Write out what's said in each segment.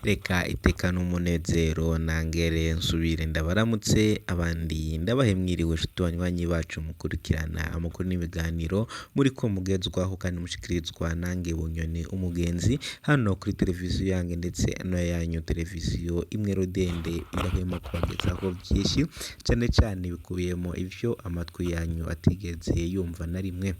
Reka iteka n'umunezero nangere nsubire ndabaramutse abandi ndabahe mwiriwe nshuti banywanyi bacu mukurikirana amakuru n'ibiganiro muriko mugezwaho kandi mushikirizwa nange Bunyoni umugenzi hano kuri televiziyo yange ndetse no yanyu televiziyo imwe rudende idahwema kubagezaho vyinshi cane cane bikubiyemo ivyo amatwi yanyu atigeze yumva na rimwe.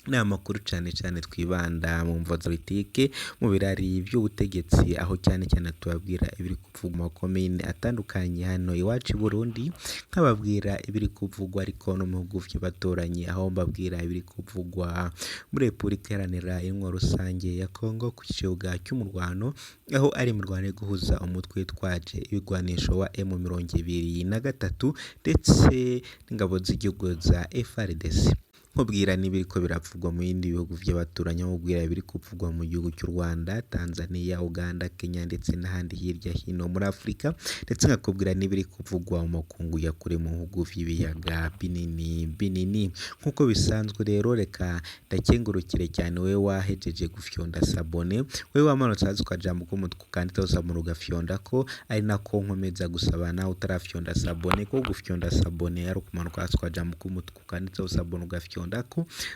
Ni amakuru cane cane twibanda mu mvo za politike, mu birari vy'ubutegetsi aho cane cane tubabwira ibiri kuvugwa mu makomine atandukanye hano iwacu i Burundi, nkababwira ibiri kuvugwa ariko no mu bihugu vy'abaturanyi aho mbabwira ibiri kuvugwa muri Repubulika Iharanira Intwaro Rusange ya Kongo ku kibuga c'umurwano, aho ari imirwano iri guhuza umutwe witwaje ibigwanisho wa M23 ndetse n'ingabo z'igihugu za FARDC. Nkubwira n'ibiriko biravugwa mu bindi bihugu vy'abaturanyi, aho nkubwira ibiri kuvugwa mu gihugu c'u Rwanda, Tanzania, Uganda, Kenya ndetse n'ahandi hirya hino muri Afrika, ndetse nkakubwira n'ibiri kuvugwa mu makungu ya kure mu bihugu vy'ibiyaga binini binini. Nk'uko bisanzwe rero reka ndakengurukire cyane wewe wahejeje gufyonda sabone, wewe wamanutse hasi ukajambo k'umutuku kanditseho sabone ugafyondako, ari nako nkomeza gusaba nawe utarafyonda sabone ko gufyonda sabone ari ukumanuka hasi ukajambo k'umutuku kanditseho sabone ugafyondako,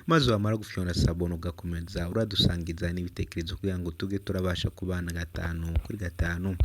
maze wamara gufyonda sabone ugakomeza uradusangiza n'ibitekerezo kugira ngo tuge turabasha kubana gatanu kuri gatanu.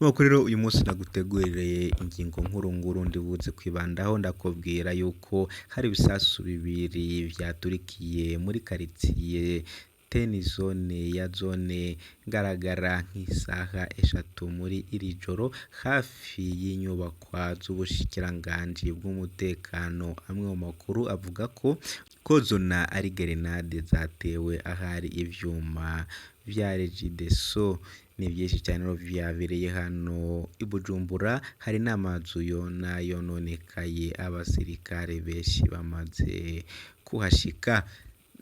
Nuko rero uyu munsi naguteguriye ingingo nkuru nguru ndibuze kwibandaho, ndakubwira yuko hari ibisasu bibiri vyaturikiye muri karitiye teni zone ya zone ngaragara nk'isaha eshatu muri iri joro hafi y'inyubakwa z'ubushikiranganji bw'umutekano. Amwe mu makuru avuga ko zona ari gerenade zatewe ahari ivyuma vya regideso. Ni vyinshi cane rero vyabereye hano i Bujumbura, hari n'amazu yona yononekaye, abasirikare benshi bamaze kuhashika.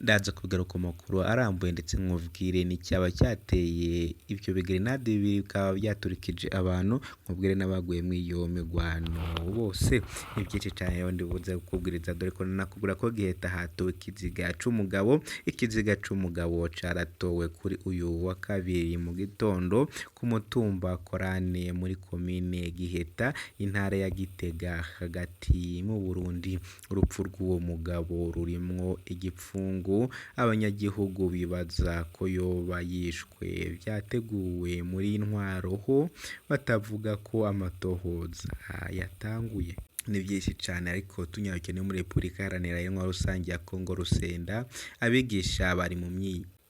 Ndaza kugaruka ku makuru arambuye ndetse nkubwire n'icyaba cyateye ivyo bigerenade bibiri bikaba vyaturikije abantu, nkubwire n'abaguye mw'iyo migwano bose. Ni vyinshi cane rero ndibuze kukubwiriza dore ko nanakubwira ko Giheta hatowe ikiziga c'umugabo, ikiziga c'umugabo caratowe kuri uyu wa kabiri mu gitondo ku mutumba Korane muri komine Giheta, intara ya Gitega hagati mu Burundi. Urupfu rw'uwo mugabo rurimwo igipfungu, abanyagihugu bibaza ko yoba yishwe vyateguwe muri ntwaro ho batavuga ko amatohoza yatanguye. Ni vyinshi cane ariko tunyarukiye no muri Repubulika Iharanira Intwaro Rusange ya Kongo Rusenda, abigisha bari mu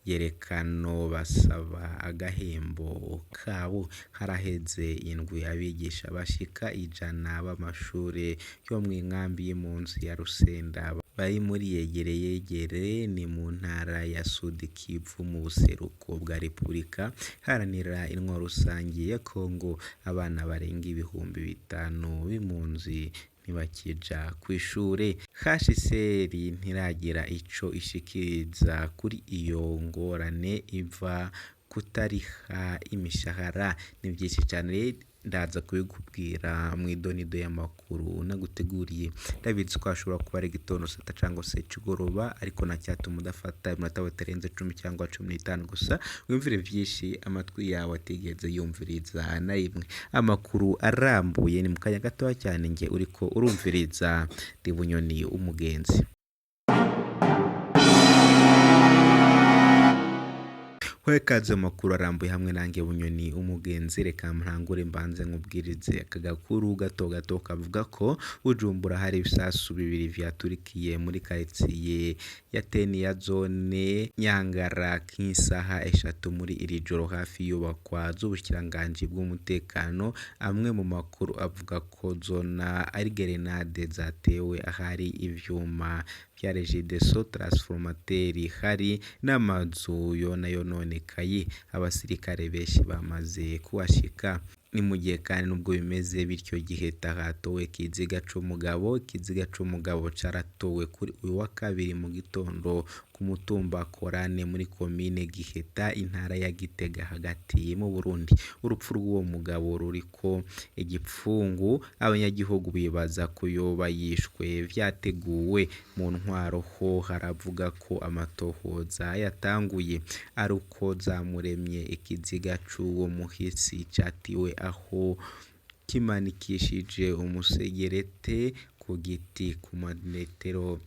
myiyerekano basaba agahembo kabo. Haraheze indwi abigisha bashika 100 b'amashure yo mw'inkambi y'impunzi ya Rusenda bari muri yegereyegere ni mu ntara ya Sud Kivu mu buseruko bwa Repubulika Iharanira Intwaro Rusange ya Kongo. Abana barenga 5000 b'impunzi ntibakija kw'ishure. HCR ntiragira ico ishikiriza kuri iyo ngorane iva kutariha imishahara. Ni vyinshi cane ndaza kubikubwira mw'idonido y'amakuru naguteguriye. Ndabizi ko hashobora kuba ari igitondo sata cangwa se ikigoroba, ariko ntacyatuma udafata iminota bitarenze 10 cyangwa 15 gusa wumvire vyinshi amatwi yawe atigeze yumviriza na rimwe. Amakuru arambuye ni mu kanya gatoya cyane nge uriko urumviriza ndi Bunyoni umugenzi. Ikaze mu makuru arambuye hamwe nange Bunyoni umugenzi, reka ntangure mbanze nkubwirize aka gakuru gato gato kavuga ko Bujumbura hari ibisasu bibiri vyaturikiye muri karitiye ya teni ya zone Nyangara nk'isaha eshatu muri iri joro hafi y'iyubakwa z'ubushikiranganji bw'umutekano. Amwe mu makuru avuga ko zona ari gerenade zatewe ahari ivyuma vya regideso transformateri, hari n'amazu yona yononekaye, abasirikare benshi bamaze kuhashika. Ni mu gihe kandi nubwo bimeze bityo Giheta hatowe ikiziga c'umugabo. Ikiziga c'umugabo caratowe kuri uyu wa kabiri mu gitondo ku mutumba Korane muri komine Giheta, intara ya Gitega hagati mu Burundi. Urupfu rw'uwo mugabo ruriko igipfungu, abanyagihugu bibaza ko yoba yishwe vyateguwe. Mu ntwaro ho haravuga ko amatohoza yatanguye aruko Zamuremye ikiziga c'uwo muhisi catiwe aho kimanikishije umusegerete ku giti ku mametero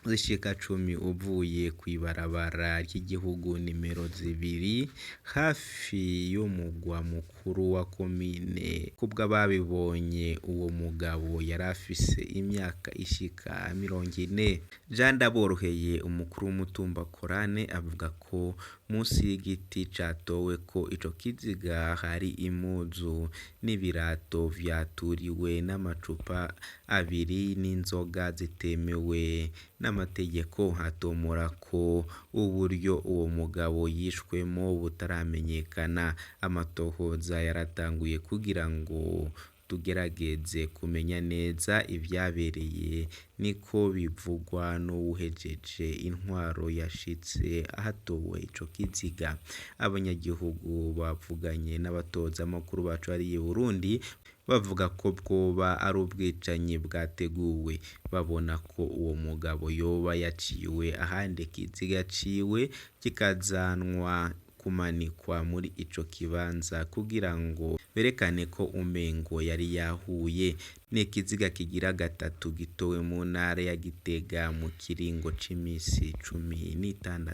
zishika 10 uvuye kw'ibarabara ry'igihugu nimero 2 hafi y'umugwa mukuru wa komine. Kubw'ababibonye, uwo mugabo yari afise imyaka ishika 40. Jean Ndaboroheye, umukuru w'umutumba Korane, avuga ko munsi y'igiti catoweko ico kiziga hari impuzu n'ibirato vyaturiwe n'amacupa abiri n'inzoga zitemewe n'amategeko. Atomora ko uburyo uwo mugabo yishwemwo butaramenyekana. Amatohoza yaratanguye kugira ngo tugerageze kumenya neza ivyabereye, niko bivugwa n'uwuhejeje intwaro yashitse ahatowe ico kiziga. Abanyagihugu bavuganye n'abatoza amakuru bacu hariya i Burundi, bavuga ko bwoba ari ubwicanyi bwateguwe. Babona ko uwo mugabo yoba yaciwe ahandi ikiziga ciwe kikazanwa kumanikwa muri ico kibanza kugira ngo berekane ko umengo yari yahuye. Ni ikiziga kigira gatatu gitowe mu ntara ya Gitega mu kiringo c'imisi 16.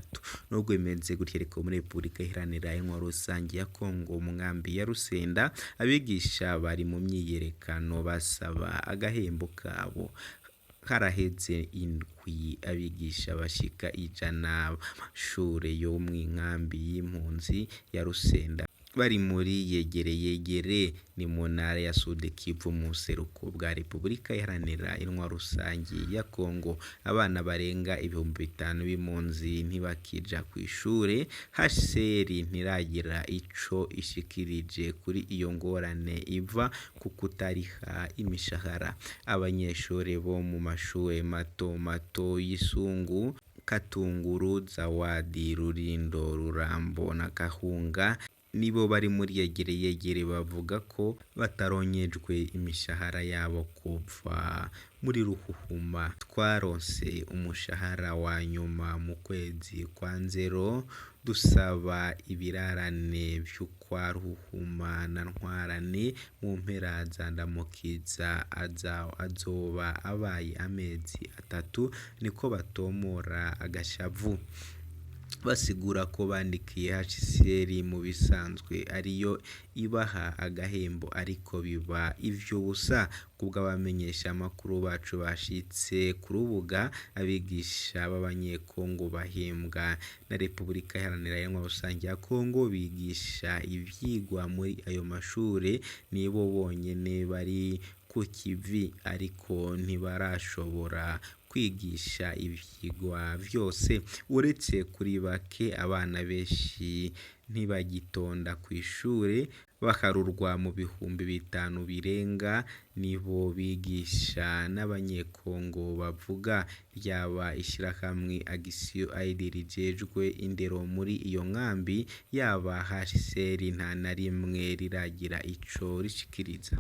Nubwo bimeze gutyo ariko, muri Repubulika Iharanira Intwaro Rusangi ya Kongo, mu nkambi ya Rusenda, abigisha bari mu myiyerekano basaba agahembo kabo. Haraheze indwi abigisha bashika 100 b'amashure yo mw'inkambi y'impunzi ya Rusenda bari muri yegereyegere, ni mu ntara ya Sud Kivu mu buseruko bwa Repubulika Iharanira Intwaro Rusangi ya Kongo. Abana barenga 5000 b'impunzi ntibakija kw'ishure. HCR ntiragira ico ishikirije kuri iyo ngorane iva ku kutariha imishahara. Abanyeshure bo mu mashure mato mato y'Isungu, Katunguru, Zawadi, Rurindo, Rurambo na Gahunga nibo bari muri yegereyegere, bavuga ko bataronkejwe imishahara yabo kuva muri Ruhuhuma. Twaronse umushahara wa nyuma mu kwezi kwa Nzero, dusaba ibirarane vy'ukwa Ruhuhuma na Ntwarante mu mpera za Ndamukiza azoba abaye amezi 3, niko batomora agashavu. Basigura ko bandikiye HCR mu bisanzwe ariyo ibaha agahembo, ariko biba ivy'ubusa. Kubw'abamenyeshamakuru bacu bashitse ku rubuga, abigisha b'abanyekongo bahembwa na Repubulika Iharanira Intwaro Rusangi ya Kongo bigisha ivyigwa muri ayo mashure nibo bonyene bari ku kivi, ariko ntibarashobora kwigisha ivyigwa vyose. Uretse kuri bake, abana benshi ntibagitonda kw'ishure, baharurwa mu 5000 birenga nibo bigisha n'abanyekongo bavuga. Ryaba ishirahamwe Action Aid rijejwe indero muri iyo nkambi, yaba HCR, nta na rimwe riragira ico rishikiriza.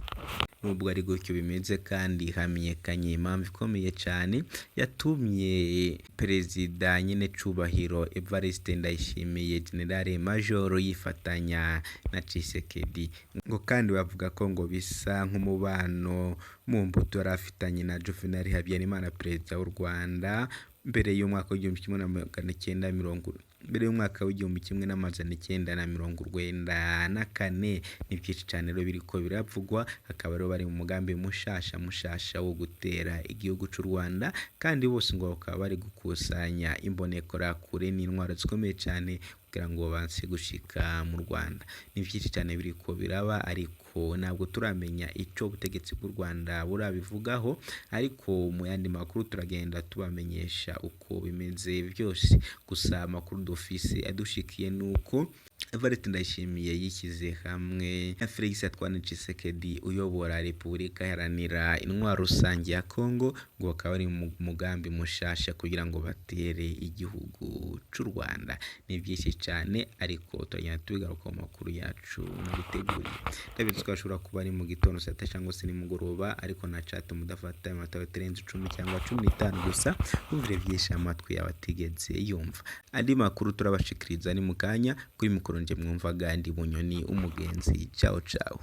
Nubwo ari gutyo bimeze kandi, hamenyekanye impamvu ikomeye cane yatumye Perezida Nyenecubahiro Evariste Ndayishimiye General Major yifatanya na Tshisekedi. Ngo kandi bavuga ko ngo bisa nk'umubano mu mbuto yari afitanye na Juvenal Habyarimana, perezida w'u Rwanda, mbere y'umwaka w'1900 mbere y'umwaka w'1994. Ni vyinshi cane rero biriko biravugwa, hakaba rero bari mu mugambi mushasha mushasha wo gutera igihugu c'u Rwanda, kandi bose ngo bakaba bari gukusanya imbonerakure n'intwaro zikomeye cane kugira ngo banse gushika mu Rwanda. Ni vyinshi cane biriko biraba, ariko Ariko ntabwo turamenya ico ubutegetsi bw'u Rwanda burabivugaho, ariko mu yandi makuru turagenda tubamenyesha uko bimeze vyose. Gusa amakuru dufise adushikiye nuko Evariste Ndayishimiye yishyize hamwe na Felix Antoine Tshisekedi uyobora Repubulika Iharanira Intwaro Rusange ya Congo, ngo bakaba bari mu mugambi mushasha kugira ngo batere igihugu c'u Rwanda. Ni vyinshi cane, ariko turagenda tubigaruka mu makuru yacu naguteguriye. Ndabizi ko hashobora kuba ari mu gitondo, saa sita cyangwa se nimugoroba, ariko na chat mudafata iminota itarenze 10 cyangwa 15 gusa, wumvire vyinshi amatwi yawe atigeze yumva. Andi makuru turabashikiriza ni mu kanya. Kuri mikoro nje mwumvaga ndi Bunyoni umugenzi. Ciao ciao.